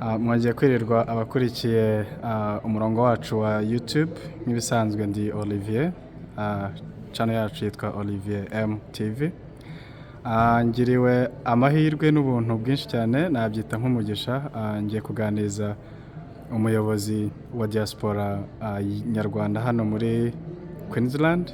Mwongeye kwirirwa abakurikiye umurongo wacu wa YouTube. Nk'ibisanzwe ndi Olivier, channel yacu yitwa Olivier M TV. Ngiriwe amahirwe n'ubuntu bwinshi cyane, nabyita nk'umugisha, ngiye kuganiriza umuyobozi wa diaspora nyarwanda hano muri Queensland,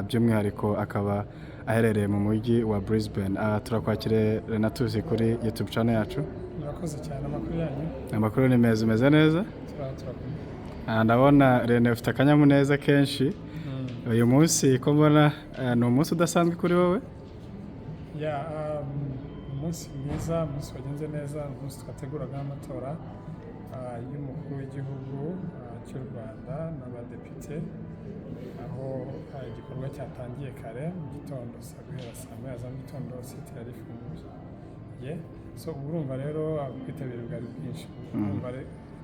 by'umwihariko akaba aherereye mu mujyi wa Brisbane. Turakwakiriye Renatus kuri YouTube channel yacu. Murakoze cyane. Amakuru yanyu? Amakuru ni meza, umeze neza? Turakomeye. Ndabona Rene ufite akanyamuneza kenshi uyu munsi. Ko mbona ni umunsi udasanzwe kuri wowe? Yeah, umunsi mwiza, umunsi wagenze neza, umunsi twateguragaho amatora y'umukuru w'igihugu cy'u Rwanda n'abadepite, aho igikorwa cyatangiye kare mu gitondo, saa guhera saa 1 za mu gitondo site yari ifunguye. So ubu urumva rero ubwitabire bwari bwinshi, urumva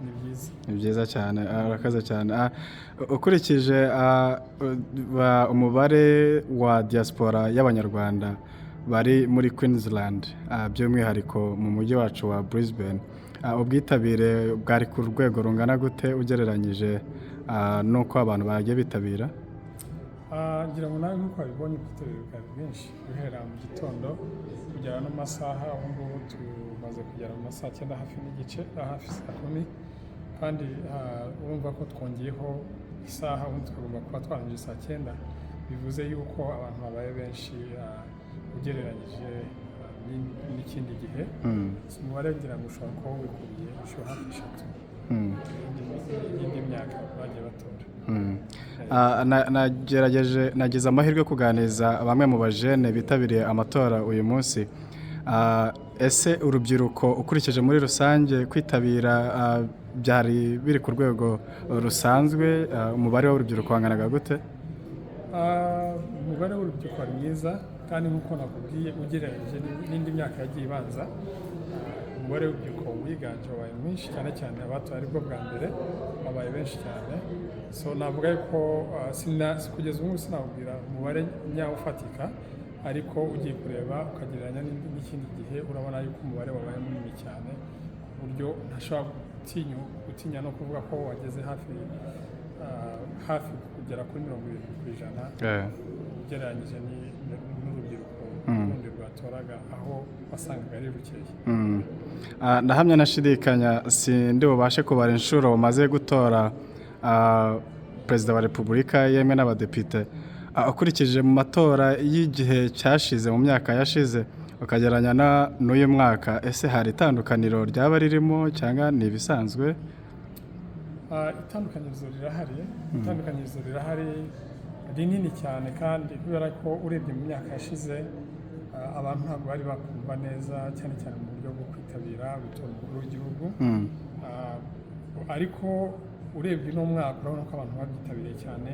ni byiza. Ni byiza cyane, urakoze cyane. Ukurikije umubare wa diaspora y'Abanyarwanda bari muri Queensland, by'umwihariko mu mujyi wacu wa Brisbane, ubwitabire bwari ku rwego rungana gute ugereranyije n'uko abantu bagiye bitabira? Ngira ngo nawe nk'uko wabibonye, ubwitabire bwari bwinshi guhera mu gitondo kugera no mu masaha ubu ngubu tumaze kugera mu masaha 9 hafi n'igice, hafi saa 10. Kandi urumva ko twongeyeho isaha, ubundi tukagomba kuba twarangije saa 9. Bivuze yuko abantu babaye benshi ugereranyije n'ikindi gihe. So, umubare ngira ngo ushobora kuba wikubiye inshuro hafi 3 y'indi myaka bagiye batora. Nagerageje, nagize amahirwe yo kuganiriza bamwe mu bajene bitabiriye amatora uyu munsi. Ese urubyiruko ukurikije muri rusange kwitabira byari biri ku rwego rusanzwe? Umubare w'urubyiruko wanganaga gute? Umubare w'urubyiruko wari mwiza, kandi nk'uko nakubwiye, ugereranyije n'indi myaka yagiye ibanza, umubare w'urubyiruko wiganje wabaye mwinshi, cyane cyane abatoye aribwo bwa mbere babaye benshi cyane. So navuga yuko kugeza ubu ngubu sinakubwira umubare nyawo ufatika, ariko ugiye kureba ukagereranya n'ikindi gihe, urabona yuko umubare wabaye munini cyane ku buryo ntashobora gutinya no kuvuga ko wageze hafi kugera kuri 70% ugereranyije n'urubyiruko rundi rwatoraga, aho wasangaga ari rukeya. Ndahamya nashidikanya sindi bubashe kubara inshuro umaze gutora Perezida wa Repubulika yemwe n'abadepite. Ukurikije mu matora y'igihe cyashize, mu myaka yashize, ukagereranya n'uyu mwaka, ese hari itandukaniro ryaba ririmo cyangwa ni ibisanzwe? Itandukanyirizo rirahari, itandukanyirizo rirahari rinini cyane, kandi kubera ko urebye mu myaka yashize, abantu ntabwo bari bakumva neza, cyane cyane mu buryo bwo kwitabira gutora umukuru w'igihugu. Ariko urebye uno mwaka urabona ko abantu babyitabiriye cyane.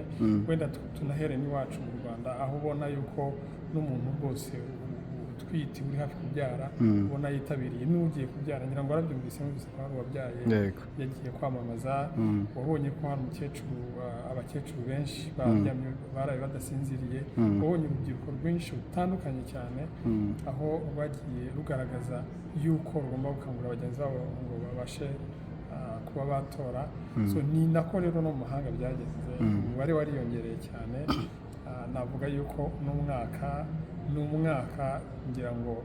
Wenda tunahere n'iwacu mu Rwanda, aho ubona yuko n'umuntu rwose utwite, uri hafi kubyara, ubona yitabiriye, n'ugiye kubyara. Ngira ngo warabyumvise, numvise ko hari uwabyaye yagiye kwamamaza. Wabonye ko hari umukecuru, abakecuru benshi baryamye baraye badasinziriye. Wabonye urubyiruko rwinshi rutandukanye cyane, aho rwagiye rugaragaza yuko rugomba gukangurira bagenzi babo ngo babashe kuba batora. So ni nako rero no mu mahanga byagenze, umubare wariyongereye cyane. Navuga yuko n'umwaka ni umwaka, ngira ngo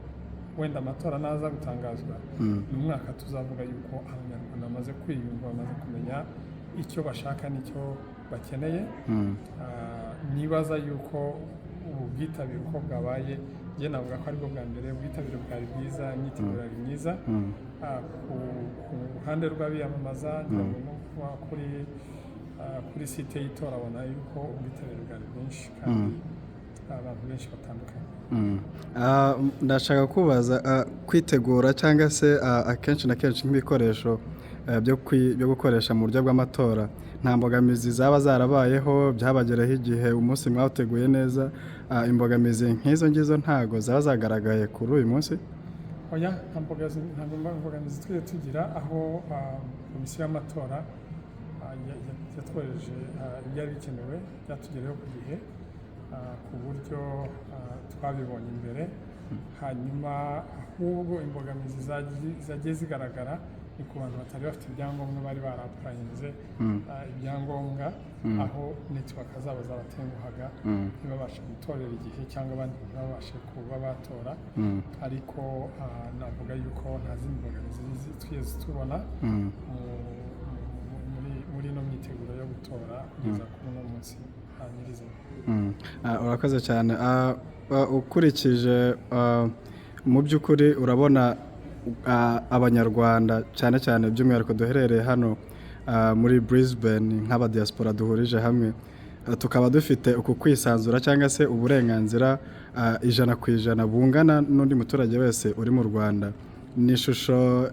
wenda amatora naza gutangazwa, ni umwaka tuzavuga yuko Abanyarwanda bamaze kwiyumva, bamaze kumenya icyo bashaka n'icyo bakeneye. Nibaza yuko ubu bwitabire uko bwabaye, njye navuga ko aribwo bwa mbere ubwitabire bwari bwiza, imyiteguro yari myiza. Ku ruhande rw'abiyamamaza, ngira ngo no kuba kuri site y'itora abona yuko ubwitabire bwari bwinshi kandi abantu benshi batandukanye. Ndashaka kubaza, kwitegura cyangwa se akenshi na kenshi nk'ibikoresho byo gukoresha mu buryo bw'amatora, nta mbogamizi zaba zarabayeho? Byabageraho igihe, umunsi mwawuteguye neza, imbogamizi nk'izo ngizo ntago zaba zagaragaye kuri uyu munsi? Oya, nta mbogamizi twigeze tugira, aho komisiyo y'amatora yatwohereje ibyari bikenewe, byatugereyeho ku gihe, ku buryo twabibonye imbere. Hanyuma ahubwo imbogamizi zagiye zigaragara Ni ku bantu batari bafite ibyangombwa, bari bara-applyinze ibyangombwa, aho network zabo zabatenguhaga, ntibabashe gutorera igihe cyangwa abandi ntibabashe kuba batora. Ariko navuga yuko nta zindi mbogamizi twigeze tubona muri ino myiteguro yo gutora kugeza kuri uno munsi nyirizina. Urakoze cyane. Ukurikije mu by'ukuri urabona Abanyarwanda, cyane cyane by'umwihariko duherereye hano muri Brisbane, nk'abadiaspora duhurije hamwe, tukaba dufite uku kwisanzura cyangwa se uburenganzira 100% bungana n'undi muturage wese uri mu Rwanda, ni ishusho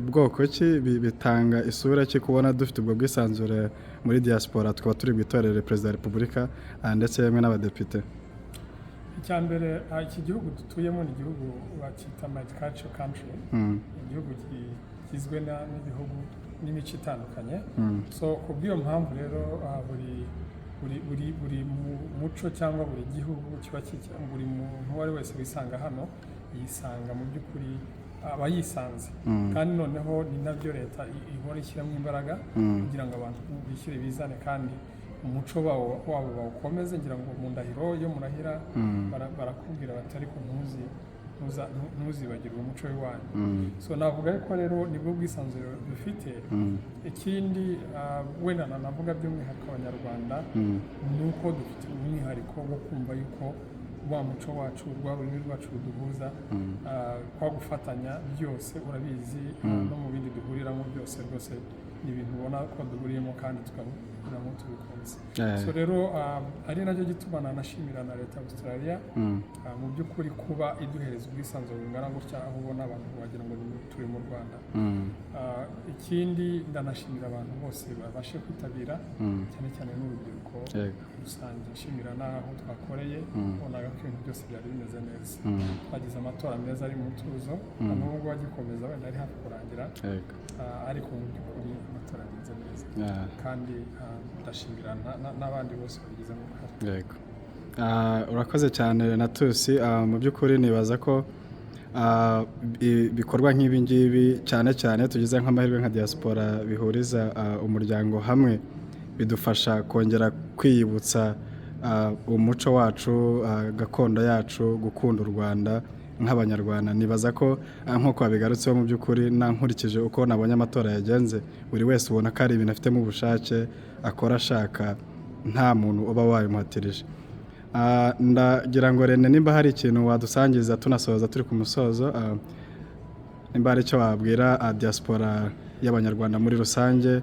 bwoko ki? Bitanga isura ki kubona dufite ubwo bwisanzure muri diaspora, tukaba turi bwitorere Perezida wa Repubulika ndetse yemwe n'abadepite? Icya mbere, iki gihugu dutuyemo ni igihugu bacyita multicultural country, igihugu kigizwe n'ibihugu n'imico itandukanye. So ku bw'iyo mpamvu rero, buri muco cyangwa buri gihugu kiba buri muntu uwo ari wese wisanga hano yisanga mu by'ukuri aba yisanze. Kandi noneho ni nabyo leta ihora ishyiramo imbaraga kugira ngo abantu bishyire bizane kandi umuco wabo bawukomeze. Ngira ngo mu ndahiro iyo murahira barakubwira bati: "Ariko ntuzibagirwe umuco w'iwanyu." So navuga yuko rero nibwo bwisanzure dufite. Ikindi wenda nanavuga by'umwihariko Abanyarwanda, ni uko dufite umwihariko wo kumva yuko wa muco wacu, rwa rurimi rwacu ruduhuza, kwa gufatanya byose urabizi, no mu bindi duhuriramo byose rwose ni ibintu ubona ko duhuriyemo kandi tugahuriramo tubikunze. So rero ari nacyo gituma nanashimira na leta ya Australia mu by'ukuri kuba iduhereza ubwisanzure bungana gutya, aho ubona abantu wagira ngo turi mu Rwanda. Ikindi ndanashimira abantu bose babashe kwitabira, cyane cyane n'urubyiruko rusange. Nshimira n'aho twakoreye, ubonaga ko ibintu byose byari bimeze neza. Twagize amatora meza ari mu mutuzo, na n'ubu ngubu agikomeza, wenda ari hafi kurangira. Ariko mu by'ukuri amatora yagenze neza kandi ndashimira n'abandi bose babigizemo uruhare. Yego. Urakoze cyane Natusi. Mu by'ukuri nibaza ko ibikorwa nk'ibi ngibi, cyane cyane tugize nk'amahirwe nka diaspora, bihuriza umuryango hamwe, bidufasha kongera kwiyibutsa umuco wacu, gakondo yacu, gukunda u Rwanda nk'Abanyarwanda. Nibaza ko nk'uko wabigarutseho, mu by'ukuri na nkurikije uko nabonye amatora yagenze, buri wese ubona ko ari ibintu afitemo ubushake, akora ashaka, nta muntu uba wabimuhatirije. Ndagira ngo Rene, nimba hari ikintu wadusangiza tunasoza, turi ku musozo, nimba hari icyo wabwira diaspora y'Abanyarwanda muri rusange,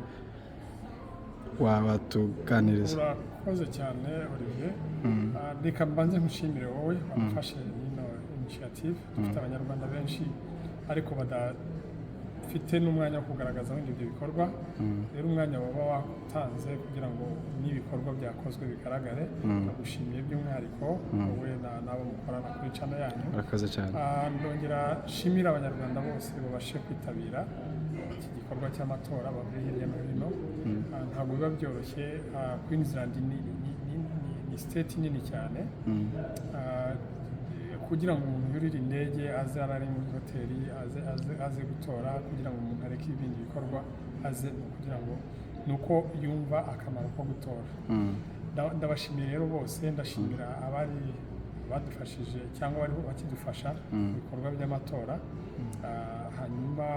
wabatuganiriza. Urakoze cyane, Olivier. Reka mbanze nkushimire wowe wafashe ino initiative. Dufite Abanyarwanda benshi ariko badafite n'umwanya wo kugaragaza wenda ibyo bikorwa. Rero umwanya waba watanze kugira ngo n'ibikorwa byakozwe bigaragare, ndagushimiye by'umwihariko wowe n'abo mukorana kuri channel yanyu. Urakoze cyane. Ndongera nshimira Abanyarwanda bose babashe kwitabira iki gikorwa cy'amatora bavuye hirya no hino. Ntabwo biba byoroshye. Queensland ni state nini cyane. Kugira ngo umuntu yurire indege aze arare muri hoteli, aze gutora, kugira ngo umuntu areke ibindi bikorwa aze kugira ngo ni uko yumva akamaro ko gutora. Ndabashimiye rero bose, ndashimira abari badufashije cyangwa bariho bakidufasha mu bikorwa by'amatora. Hanyuma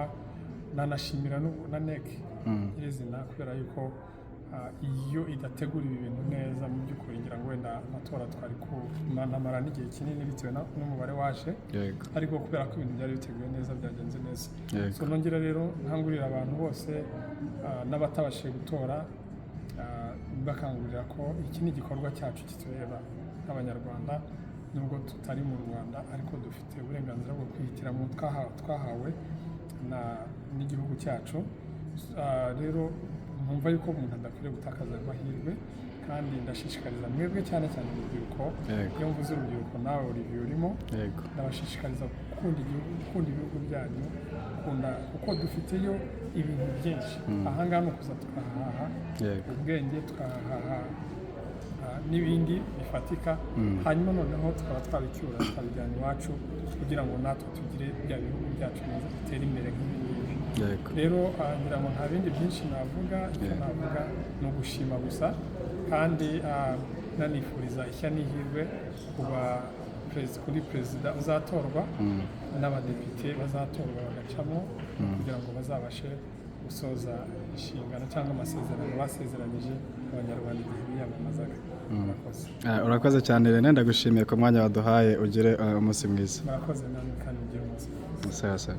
nanashimira na NEC nyirizina, kubera yuko iyo idategura ibi bintu neza, mu by'ukuri ngira ngo wenda amatora twari kumara n'igihe kinini bitewe n'umubare waje, ariko kubera ko ibintu byari biteguye neza, byagenze neza. So nongera rero nkangurira abantu bose n'abatabashije gutora, bakangurira ko iki ni igikorwa cyacu kitureba nk'Abanyarwanda. Nubwo tutari mu Rwanda, ariko dufite uburenganzira bwo kwihitiramo twahawe n'igihugu cyacu. Rero nkumva yuko umuntu adakwiriye gutakaza ayo mahirwe, kandi ndashishikariza mwebwe, cyane cyane urubyiruko. Iyo mvuze urubyiruko, nawe Olivier urimo. Ndabashishikariza gukunda igihugu, gukunda ibihugu byanyu, gukunda kuko dufiteyo ibintu byinshi. Ahangaha ni ukuza tugahaha ubwenge, tugahaha n'ibindi bifatika, hanyuma noneho tukaba twabicyura tukabijyana iwacu kugira ngo natwe tugire bya bihugu byacu bize bitere imbere nk'ibi ngibi. Rero ngira ngo nta bindi byinshi navuga. Icyo navuga ni ugushima gusa, kandi nanifuriza ishya n'ihirwe kuba kuri perezida uzatorwa n'abadepite bazatorwa bagacamo, kugira ngo bazabashe gusoza inshingano cyangwa amasezerano basezeranyije Abanyarwanda igihe biyamamazaga. Murakoze. Urakoze cyane, Rene. Ndagushimiye ku mwanya waduhaye. Ugire umunsi mwiza. Murakoze namwe, kandi mugire umunsi mwiza. Sawa sawa.